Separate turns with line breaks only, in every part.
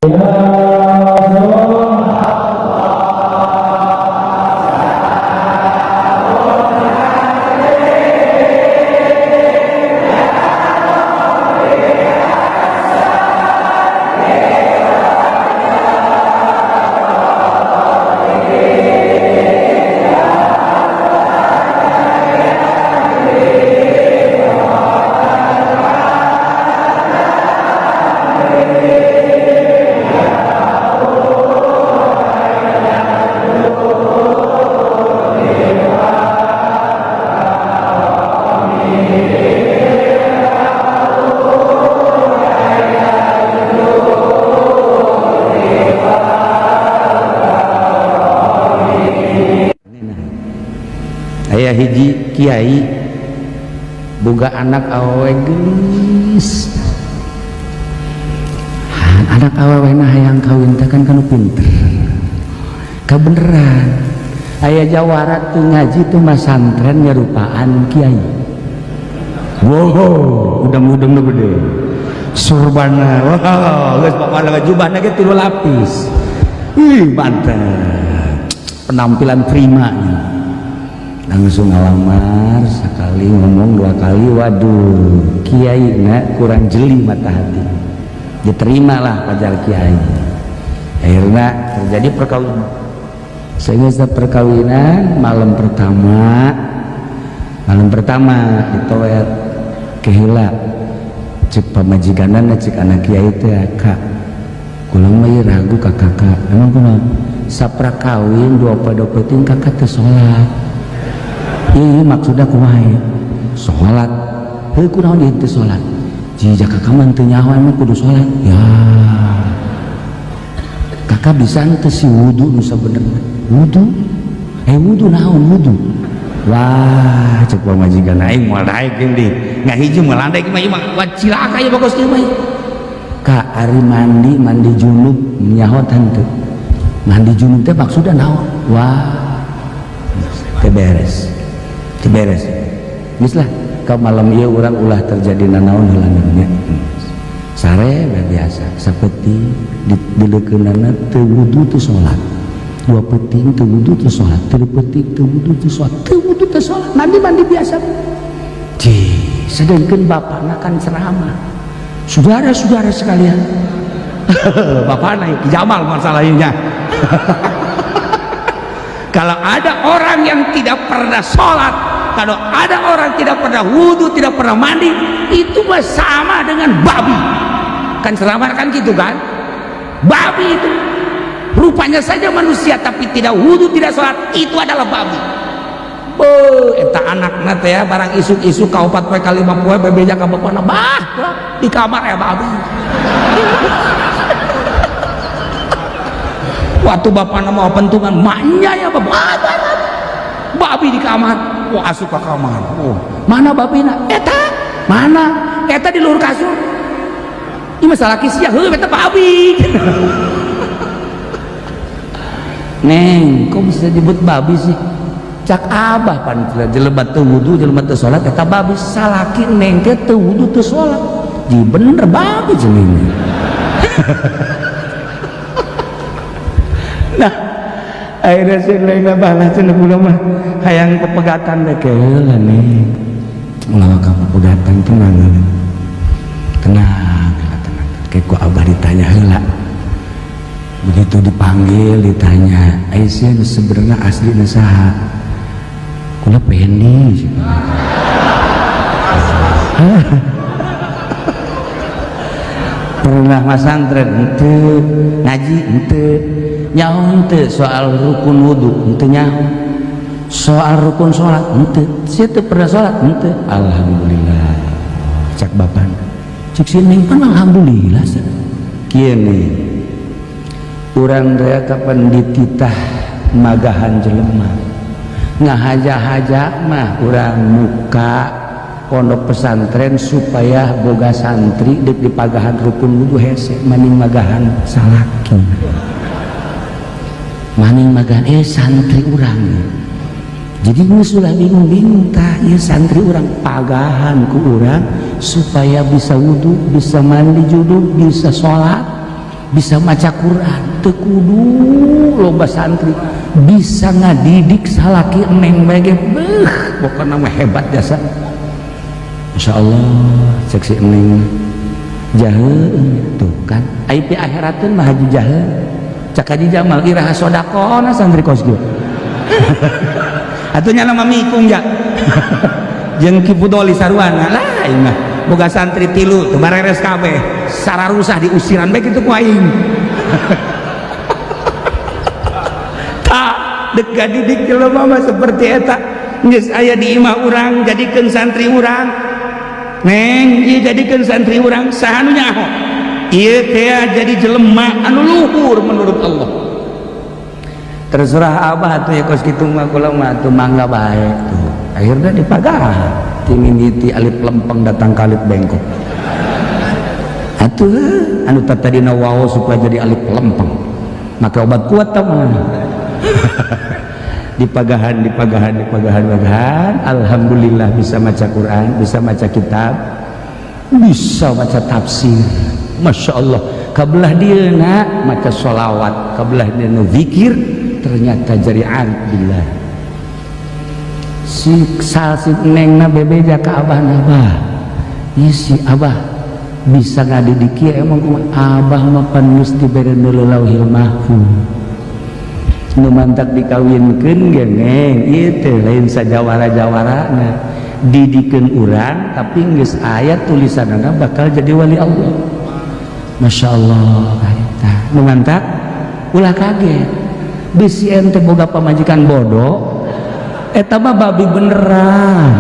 Aya hiji kiai boga anak awewe geulis. Anak awewe na hayang kawin teh kan kanu pinter. Kabeneran aya jawara tuh ngaji tuh masantren nyerupaan kiai. Wow, udang-udang nu gede. Surbana, wow, geus bapana jubahna ge 3 lapis. Ih, mantap. Penampilan prima. Langsung ngalamar sekali ngomong 2 kali, waduh, kiai na kurang jeli mata hati. Diterimalah pajar kiai. Akhirnya terjadi perkawinan. Sehingga setelah perkawinan malam pertama ditoet kehila cek pamajikanna cek anak kiai teh, kak kula mah ieu ragu ka kakak, emang kumaha sapra kawin 2 poe 2 peuting kakak teh salat. Iya maksudnya kumaha ya? Salat. Heuh kunaon ieu teh salat? Jika kakak mah teu nyaho emang kudu salat. Ya. Kakak bisa henteu si wudu nu sabenerna? Wudu? Wudu naon wudu? Wah, cek pamajikan aing moal daek jeung di. Ngahiji moal daek mah ieu mah wah cilaka ieu bagus kieu mah. Ka ari mandi mandi junub nyaho henteu? Mandi junub teh maksudna naon? Wah. Teu beres. Beres. Geus lah, ka malam ieu urang ulah terjadi nanaon heula nya. Sare biasa, sapeting dileukeunana teu wudu teu salat. 2 peuting teu wudu teu salat, 3 peuting teu wudu teu salat, teu wudu teu salat, mandi-mandi biasa. Cih, sedengkeun bapana kan ceramah. Saudara-saudara sekalian. Bapana Ki Jamal masalahnya. Kalau ada orang yang tidak pernah sholat, kalau ada orang tidak pernah wudhu, tidak pernah mandi, itu mah sama dengan babi. Kan ceramah kan gitu kan? Babi itu rupanya saja manusia tapi tidak wudhu, tidak sholat, itu adalah babi. Beuh, eta anakna teh ya, barang isuk-isuk ka 4 poe ka 5 poe bebeja ka bapana, bah di kamar ya babi. Waktu bapana mau pentungan, maknya ya bapak, babi di kamar. Wah, asup ke kamar. Oh, mana babina? Eta, mana? Eta di luhur kasur. Ini masalah kisia, heuh eta babi. Neng, kok bisa disebut babi sih? Cak abah pan jelema teu wudu, jelema teu salat eta babi. Salaki neng teh teu wudu teu salat. Ji bener babi jenenge. Nah, akhirnya si Neng balas cenah kula mah hayang pepegatan teh keula nih. Ulah ka pepegatan tenang heula. Tenang, heula tenang. Kayak ku abah ditanya heula. Begitu dipanggil ditanya, "Aisyah sebenarnya asli saha?" Kula Pendi. Pernah masantren henteu, ngaji henteu, nyaho henteu soal rukun wudu henteu nyaho, soal rukun salat henteu, sia teu pernah salat henteu. Alhamdulillah cak bapana, cek si neng pan alhamdulillah kieu nih urang teh kapan dititah magahan jelema ngahaja-haja mah urang muka pondok pesantren supaya boga santri dek dipagahan rukun wudu hese maning magahan salaki maning magahan santri urang. Jadi geus ulah bingung-bingung tah ieu santri urang pagahan ku urang supaya bisa wudu, bisa mandi junub, bisa salat. Bisa maca Quran, teu kudu loba santri, bisa ngadidik salaki neng bae ge, beuh, pokona mah hebat jasa. Masya Allah, cek si neng jahe tuh kan, ai pi akhirateun mah haji jahe. Cak Haji Jamal iraha sodakona santri kos kieu. Atuh nya mah mikung ja. Jeung Ki Fudoli sarwana lah ieu mah. Boga santri tilu teu bareres kabeh, sararusah diusiran bae kitu ku aing. Tak dek gadidik jelema mah seperti eta. Geus aya di imah urang jadikeun santri urang. Neng, ieu jadikeun santri urang saha nu nyaho? Ieu teh jadi jelema anu luhur menurut Allah. Terserah abah atuh ya kos kitu mah, kula mah atuh mangga bae tuh. Akhirnya dipagahan ti mimiti alif lempeng datang ka alif bengkok. Atuh anu tadina waos supaya jadi alif lempeng. Make obat kuat tah mah. Dipagahan, dipagahan, dipagahan, pagahan. Alhamdulillah bisa maca Quran, bisa maca kitab, bisa maca tafsir. Masya Allah. Kabelah dieuna maca sholawat, kabelah dieuna zikir, ternyata jadi arif billah. Si sal si nengna bebeja ka abah, abah, ieu si abah bisa ngadidik ieu emang kumaha? Abah mah pan geus dibere lauhil mahfuz. Nu mantak dikawinkeun ge neng ieu teh lain sajawara-jawarana, didikeun urang tapi geus aya tulisanana bakal jadi wali Allah. Masya Allah, tah nu mantak ulah kaget bisi ente boga pamajikan bodoh, eta mah babi beneran.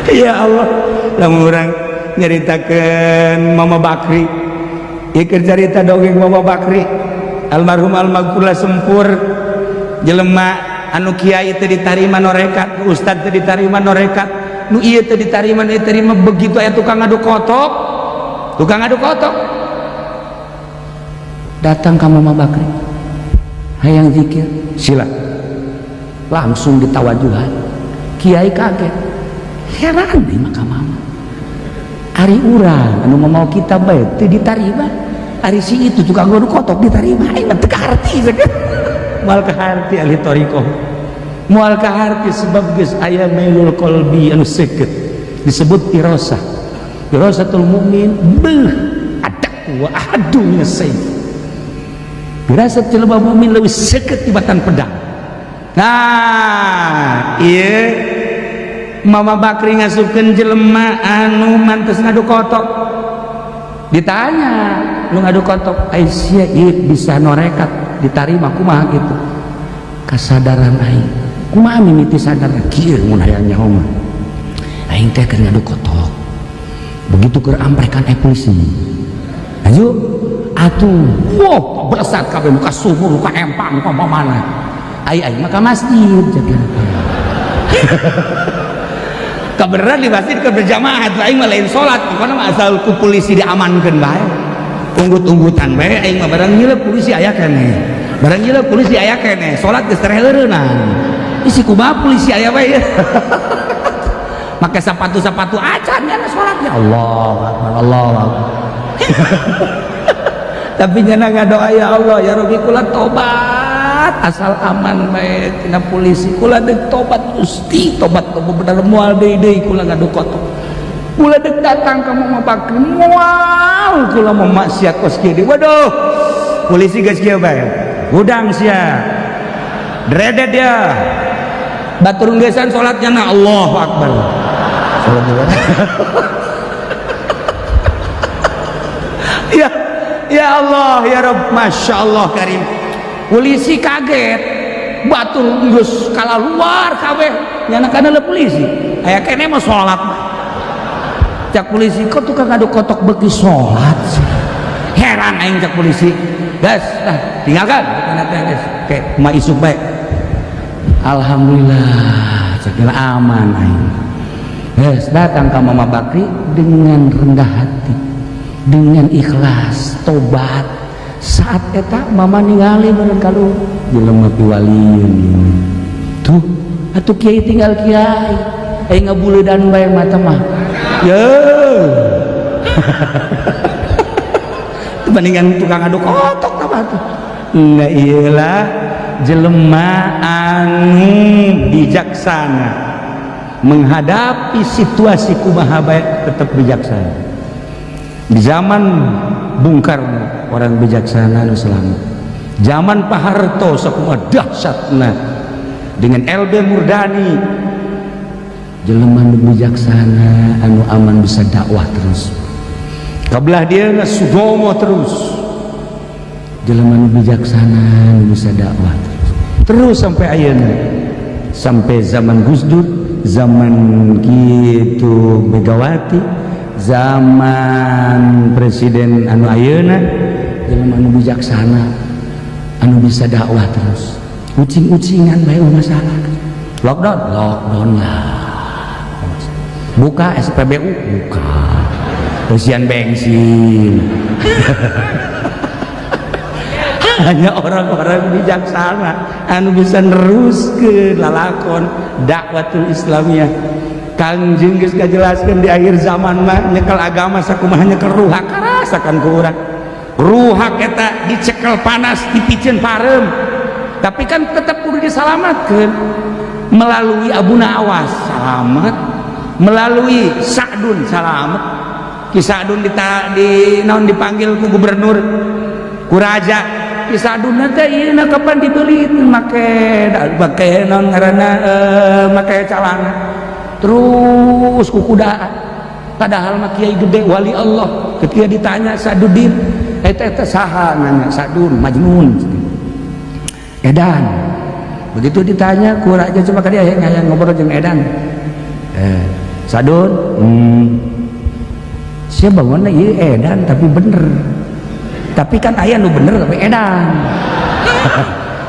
Ya Allah, lamun urang nyaritakeun Mama Bakri, ieu keur carita dongeng Mama Bakri almarhum almaghfurlah sempur jelema anu kiai teu ditarima norekat, ustad teu ditarima norekat, nu ieu teu ditarima, nu diterima, begitu aya tukang ngadu kotok, tukang ngadu kotok datang ka Mama Bakri hayang zikir, sila langsung ditawajuhan. Kiai kaget, heran nih maka mama ari urang anu mau kita bae teu ditarima, ari si itu tukang ngadu kotok ditarima, aing mah teu kaharti. Moal kaharti ahli thariqah, moal kaharti sebab geus aya mailul qalbi anu seukeut disebut firasah, firasatul mukmin beuh adak wa ahadu minas sayf. Firasat jelema mukmin leuwih seukeut tibatan pedang. Nah, ieu Mama Bakri ngasupkeun jelema anu mantes ngadu kotok. Ditanya nu ngadu kotok, ai sia ieu bisa norekat ditarima kumaha gitu? Kasadaran aing. Kumaha mimiti sadar kieu mun hayang nyaho mah. Aing teh keur ngadu kotok. Begitu keur amprekan polisi. Ayo atuh, wah beresat kabeh muka sumur, muka empang, muka mana. Ai aing mah ka masjid jadi. Kebenaran di masjid ke berjamaah atuh aing mah lain salat, pokona mah asal ku polisi diamankeun bae. Unggut-unggutan bae aing mah, barang nyilep polisi aya keneh. Barang nyilep polisi aya keneh, salat geus terheureunang. Isi kumaha polisi aya bae. Make sepatu-sepatu acan nyana salatnya. Allah akbar, Allah akbar. Tapi nyana ngadoa, ya Allah ya Rabbi kula tobat asal aman bae tina polisi, kula deuk tobat Gusti, tobat bener moal deui deui kula ngadu kotok, kula deuk datang ka Mama Bakri moal kula mau maksiat kos kieu. Waduh, polisi geus kieu bae, hudang sia dredet dia batur ngeusan salatnya na Allahu akbar salat. Ya ya Allah ya Rabb, Masya Allah karim. Polisi kaget, batur geus kalaluar kabeh nyana kana polisi aya keneh mah salat. Cak polisi, kok tukang ngadu kotok beuki salat sih? Heran aing cak polisi. Gas lah tinggalkan geus oke mah isuk bae. Alhamdulillah cak aman aing. Geus datang ka Mama Bakri dengan rendah hati, dengan ikhlas tobat. Saat eta mama ningali meureun kalu jelema piwalieun tuh atuh kiai tinggal kiai aing ngabuledan bae mata mah. Ya, dibandingkan tukang aduk kotok apa tuh. Nah, iyalah jelema anu bijaksana menghadapi situasi kumaha bae tetap bijaksana. Di zaman Bung Karno orang bijaksana nu selamat. Zaman Pak Harto sakumaha dahsyatna dengan LB Murdani, jelema nu bijaksana anu aman bisa dakwah terus. Kabelah dia Sudomo terus, jelema nu bijaksana nu bisa dakwah terus terus sampai ayeuna, sampai zaman Gus Dur, zaman gitu Megawati, zaman presiden anu ayeuna, jelema anu bijaksana anu bisa dakwah terus. Ucing-ucingan bae masalah, lockdown, lockdown lah, buka SPBU, buka eusian bensin. Hanya orang-orang bijaksana anu bisa neruskeun lalakon dakwatul Islamiyah. Kangjeng geus ngajelaskeun di akhir zaman mah nyekel agama sakumaha nyekel ruhak, karasakan ku urang. Ruhak eta dicekel panas, dipiceun pareum, tapi kan tetap kudu disalamatkeun. Melalui Abu Nawas salamet, melalui Sa'dun salamet. Ki Sa'dun di naon, dipanggil ku gubernur, ku raja. Ki Sa'dun teh ieu kapan dibeli make make naon ngaranna, make calana terus ku kudaan, padahal mah kiai gede, wali Allah. Ketika ditanya, "Sa'dudin eta eta saha?" Nanya Sa'dun, "Majnun, edan." Begitu ditanya ku raja, "Coba ka dia hayang ngobrol jeung edan." "Sa'dun, siapa bangun ieu edan tapi bener?" Tapi kan aya nu bener tapi edan.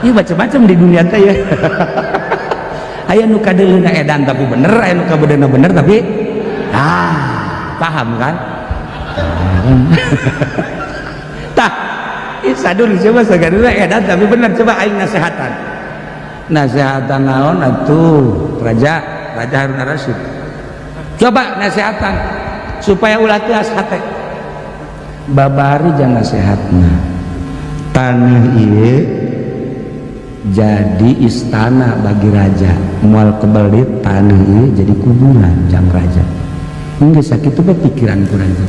Ieu macam-macam di dunia teh ya. Aya nu kadeuleuhna edan tapi bener, aya nu kabedeuna bener tapi, ah, paham kan? Tah, Sa'dun coba sagaduna edan tapi bener, coba aing nasehatan. Nasehatan naon atuh, raja? Raja Harun Rasyid. Coba nasehatan supaya ulah teuas hate. Babari jangan nasihatna. Tanah ieu jadi istana bagi raja, moal kebelit tanah ieu jadi kuburan jang raja. Enggak sakit tuh pikiran ku raja.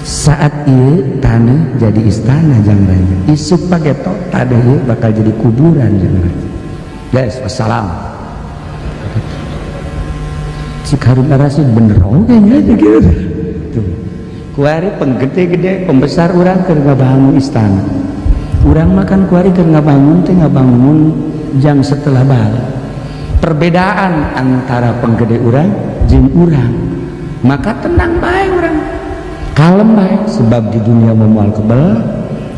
Saat ieu tanah jadi istana jang raja, isuk pageto tanah ieu bakal jadi kuburan jang raja. Guys, wassalam. Cik Harun Rasyid, bener oke nya gitu tuh. Kuari penggede-gede pembesar urang keur ngabangun istana, urang makan kuari keur ngabangun teh ngabangun jang setelah balik. Perbedaan antara penggede urang jeung urang, maka tenang bae urang, kalem bae, sebab di dunia moal kebel.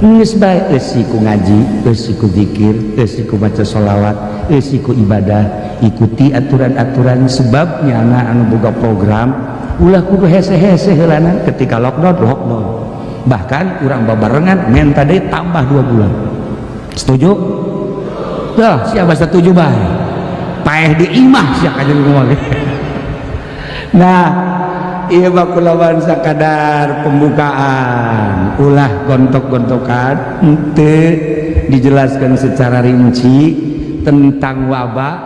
Geus bae eusi ku ngaji, eusi ku zikir, eusi ku maca sholawat, eusi ku ibadah, ikuti aturan-aturan, sebab nyana anu boga program. Ulah kudu hese-hese heulana. Ketika lockdown, lockdown, bahkan urang babarengan menta deui tambah 2 bulan. Setuju? Dah, siapa setuju bae paeh di imah sia kajeun ngomong. Nah, iya, bakulawan sakadar pembukaan, ulah gontok-gontokan, henteu dijelaskan secara rinci tentang wabah.